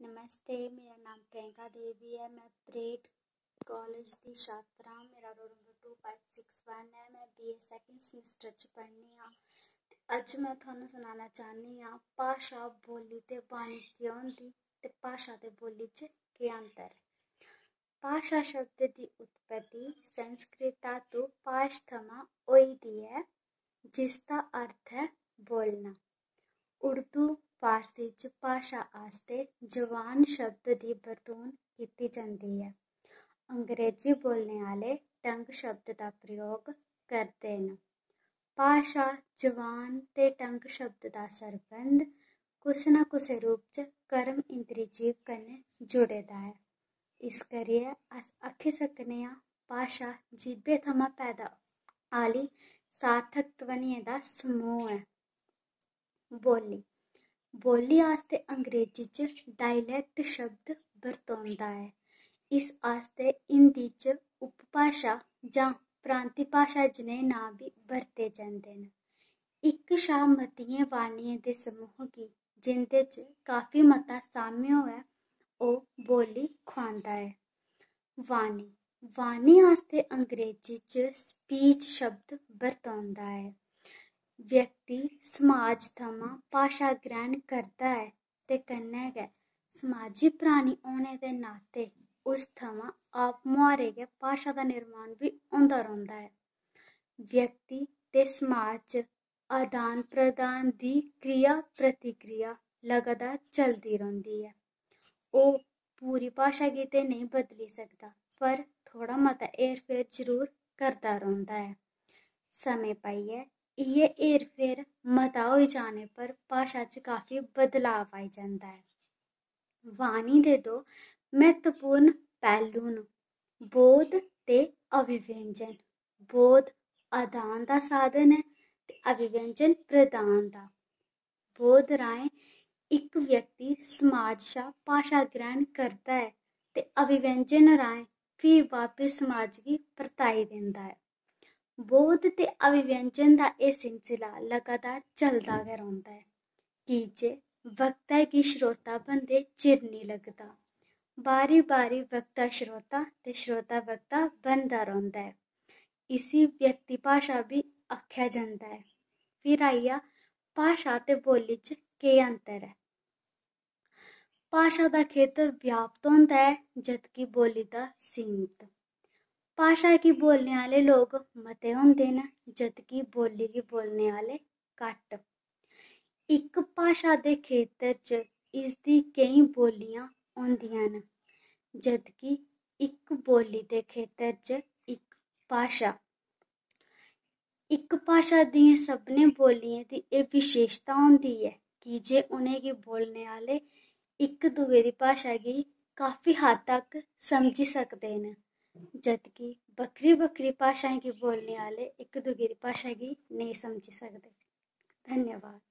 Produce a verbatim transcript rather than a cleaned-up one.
नमस्ते, मेरा नाम प्रियंका देवी ऐ। में परेड कालेज दी छात्रा आं। मेरा roll number two five six one ऐ। में बीए सैकंड सेमेस्टर च पढ़नी आं। ते अज्ज में थुहानूं सनाना चाह्न्नी आं, भाशा, बोल्ली ते बाणी केह् होंदी ते भाशा ते बोल्ली च केह् अंतर ऐ। भाशा शब्द दी उत्पत्ति संस्कृत धातु भाष थमां होई दी ऐ, जिसदा अर्थ ऐ बोलना। उर्दू, फारसी च भाशा आस्तै जबान शब्द दी बरतून कीती जंदी ऐ। अंग्रेजी बोलने आह्ले टंग शब्द दा प्रयोग करदे न। भाशा, जबान ते टंग शब्द दा सरबंध कुसै ना कुसै रूप च कर्म इंद्री जीव कन्नै जुड़े दा ऐ। इस करियै अस आखी सकने आं, भाशा जीभै थमां पैदा आह्ली सार्थक ध्वनियें दा समूह ऐ। बोल्ली। बोल्ली आस्तै अंग्रेजी च डायलैक्ट शब्द बरतोंदा ऐ। इस आस्तै हिंदी च उपभाशा जां प्रांती भाशा जनेह् नांऽ बी बरते जंदे न। इक शा मतियें वाणियें दे समूह गी जिं'दे च काफी मता साम्य होऐ, ओह् बोल्ली खुआंदा ऐ। वाणी। वाणी आस्तै अंग्रेजी च स्पीच शब्द बरतोंदा ऐ। व्यक्ति समाज थमां भाशा ग्रैह्ण करदा ऐ ते कन्नै गै समाजी प्राणी होने दे नाते उस थमां आप मुहारे गै भाशा दा निर्माण बी होंदा रौंह्दा ऐ। व्यक्ति ते समाज च आदान प्रदान दी क्रिया प्रतिक्रिया लगातार चलदी रौंह्दी ऐ। ओह् पूरी भाशा गी ते नेईं बदली सकदा, पर थोह्ड़ा मता हेरफेर जरूर करदा रौंह्दा ऐ। समें पाइयै इ'यै हेरफेर मता होई जाने पर भाशा च काफी बदलाव आई जंदा ऐ। वाणी दे दो म्हत्तवपूर्ण पैह्लू न, बोध ते अभिव्यंजन। बोध आदान दा साधन ऐ ते अभिव्यंजन प्रदान दा। बोध राहें इक व्यक्ति समाज शा भाशा ग्रैह्ण करदा ऐ ते अभिव्यंजन राहें फ्ही बापस समाज गी परताई दिंदा ऐ। बोध ते अभिव्यंजन दा एह् सिलसिला लगातार चलदा गै रौंह्दा ऐ, की जे वक्ता गी श्रोता बनदे चिर निं लगदा। बारी-बारी वक्ता श्रोता ते श्रोता वक्ता बनदा रौंह्दा ऐ। इसी व्यक्ति भाशा बी आखेआ जंदा ऐ। फिर आई गेआ, भाशा ते बोल्ली च केह् अंतर ऐ? भाशा दा खेतर व्याप्त होंदा ऐ, जदकि बोल्ली दा सीमत। भाशा गी बोलने आह्ले लोक मते होंदे न, जदकि बोल्ली गी बोलने आह्ले घट्ट। इक भाशा दे खेतर च इसदी केईं बोल्लियां होंदियां न, जदकि इक बोल्ली दे खेतर च इक भाशा। इक भाशा दियें सभनें बोल्लियें दी एह् विशेशता होंदी ऐ, की जे उ'नेंगी बोलने आह्ले इक दुए दी भाशा गी काफी हद तक समझी सकदे न, जदकि बक्खरी-बक्खरी भाशाएं गी बोलने आह्ले इक दुए दी भाशा गी नेईं समझी सकदे। धन्यवाद।